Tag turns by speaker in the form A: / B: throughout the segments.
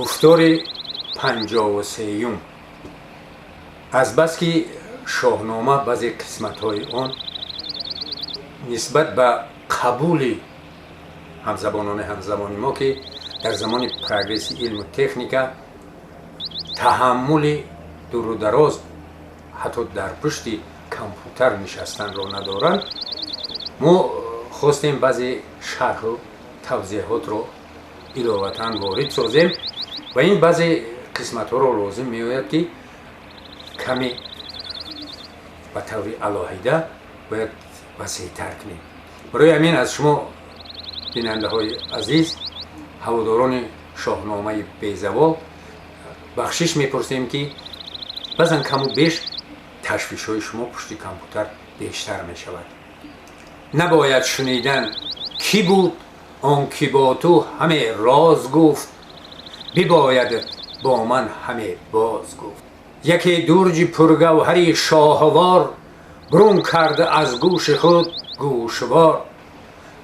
A: Гуфтори 53-юм. Азбаски Шоҳнома баъзе қисматҳои он нисбат ба қабули ҳамзабонони ҳамзамони мо, ки дар замони прогресси илму техника таҳаммули дуру дароз ҳатто дар пушти компютер нишастанро надоранд, мо хостем баъзе шарҳу тавзеҳотро иловатан ворид созем ва ин баъзе қисматҳоро лозим меояд, ки каме ба таври алоҳида бояд васеътар кунем. Барои ҳамин аз шумо, бинандаҳои азиз, ҳаводорони Шоҳномаи безавол, бахшиш мепурсем, ки баъзан каму беш ташвишҳои шумо пушти компютер бештар мешавад. Набояд шунидан, кӣ буд он ки бо ту ҳаме роз гуфт, бибояд бо ман ҳаме боз гуфт. Яке дурҷи пургавҳари шоҳвор бурун карда аз гӯши худ гӯшвор.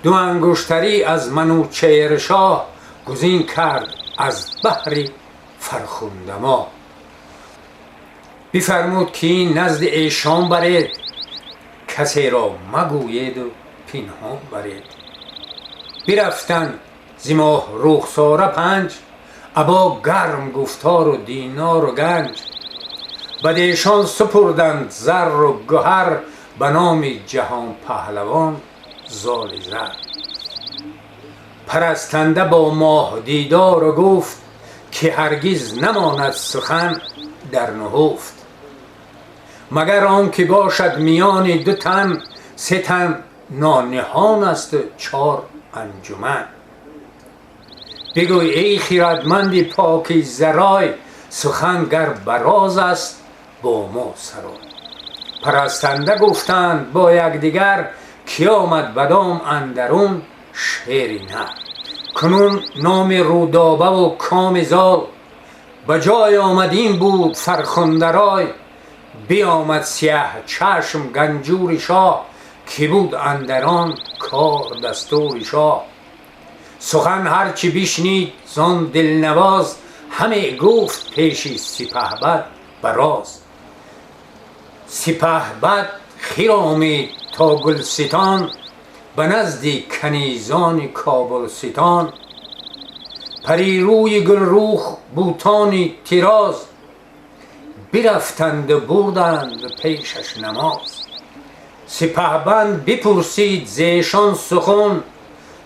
A: Ду ангуштарӣ аз Манучеҳршоҳ гузин кард аз баҳри фархундамоҳ. Бифармуд, ки ин назди эшон баред, касеро магӯеду пинҳон баред. Бирафтанд зи моҳ рухсора панҷ, або гарм гуфтору динору ганҷ. Бадешон супурданд зарру гӯҳар ба номи ҷаҳонпаҳлавон золи зар. Парастанда бо моҳ дидору гуфт, ки ҳаргиз намонад сухан дар нуҳуфт, магар он ки бошад миёни ду тан. Се тан нониҳон асту чор анҷуман. Бигӯй, эй хирадманди покизарой, сухан гар бароз аст, бо мо сарой. Парастанда гуфтанд бо якдигар, ки омад ба дом андарун шери нар. Кунун номи Рӯдобаву коми зол ба ҷой омад, ин буд фархундарой. Биомад сиёҳчашм ганҷури шоҳ, ки буд андар он кор дастури шоҳ. Сухан ҳарчи бишнид зон дилнавоз, ҳаме гуфт пеши сипаҳбад бароз. Сипаҳбад хиромид то Гулситон, ба назди канизони Кобулситон. Парирӯи гулрух бутони тироз бирафтанду бурданд пешаш намоз. Сипаҳбад бипурсид зешон сухан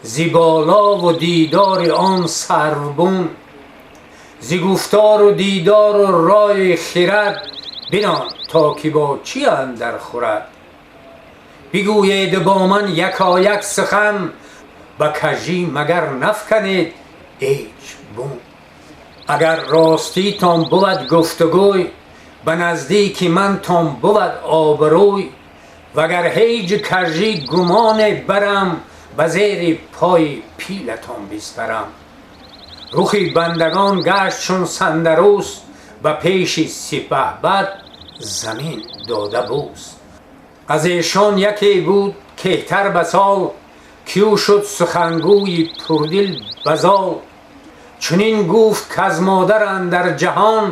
A: зи болову дидори он сарвбун, зи гуфтору дидору ройи хирад, бидон то ки бо чӣ андар хӯрад. Бигӯед бо ман якояк сухан, ба кажӣ магар нафканед ҳеҷ бун. Агар роститон бувад гуфтугӯй, ба наздики мантон бувад обрӯй. Вагар ҳеҷ кажӣ гумоне барам, ба зери пои пилатон биспарам. Рухи бандагон гашт чун сандарус, ба пеши сипаҳбад замин дода бӯс. Аз эшон яке буд кеҳтар ба сол, ки ӯ шуд сухангӯи пурдил базол. Чунин гуфт, каз модар андар ҷаҳон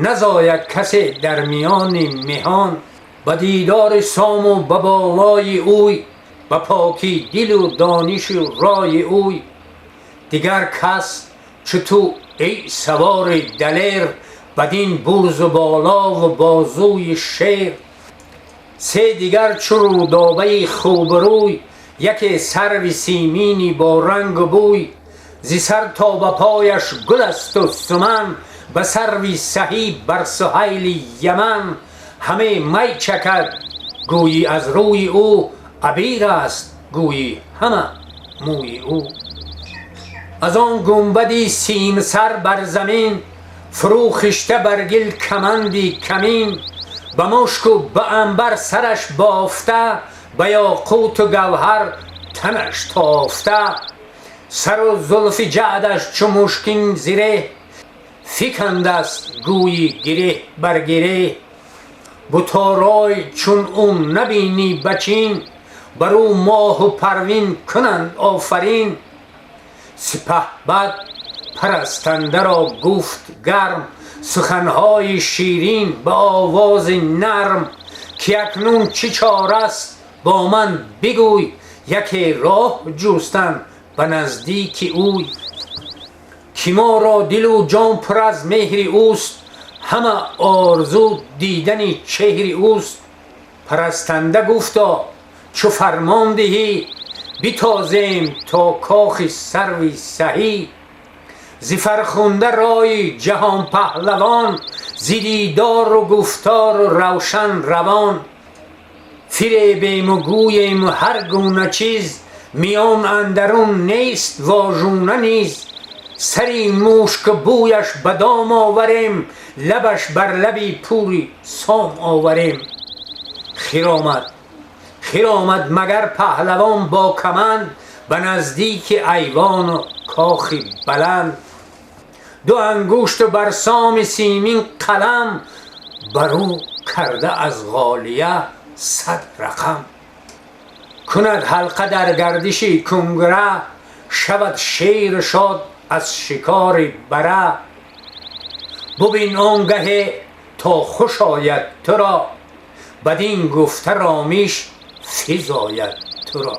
A: назояд касе дар миёни меҳон. Ба дидори сому ба болои ӯй, ба покӣ дилу донишу рои ӯй, дигар кас чу ту, эй савори далер, бадин бурзу болову бозуи шер. Се дигар чу Рӯдобаи хубрӯй, яке сарви симини бо рангу бӯй. Зи сар то ба пояш гул асту суман, ба сарви саҳӣ бар суҳайли яман. Ҳаме май чакад, гӯйӣ аз рӯи ӯ, абир аст, гӯйӣ ҳама мӯи ӯ. Аз он гунбади симсар бар замин фурӯ хишта бар гил каманди камин. Ба мушку ба анбар сараш бофта, ба ёқуту гавҳар танаш тофта. Сару зулфи ҷаъдаш чу мушкин зиреҳ фикандаст, гӯйӣ гиреҳ бар гиреҳ. Буторой чун ӯ набинӣ ба чин, бар ӯ моҳу парвин кунанд офарин. Сипаҳбад Парастанда ро гуфт гарм суханҳои ширин ба овози нарм, ки акнун чӣ чора аст, бо ман бигӯй, яке роҳ ҷустан ба наздики ӯй. Ки моро дилу ҷон пур аз меҳри ӯст, ҳама орзу дидани чеҳри ӯст. Парастанда гуфто: чу фармон диҳӣ, битозем то кохи сарви саҳӣ. Зи фархунда ройи ҷаҳонпаҳлавон, зи дидору гуфтору равшан равон. Фиребему гӯему ҳар гуна чиз, миён андарун нест вожуна низ. Сари мушкбӯяш ба дом оварем, лабаш бар лаби пури сом оварем. Хиромад, хиромад магар паҳлавон бо каманд ба наздики айвону кохи баланд. Ду ангушту бар соми симин қалам, бар ӯ карда аз ғолия 100 рақам. Кунад ҳалқа дар гардиши кунгура, шавад шеру шод аз шикори бара. Бубин он гаҳе то хуш ояд туро, бадин гуфта ромиш физояд туро.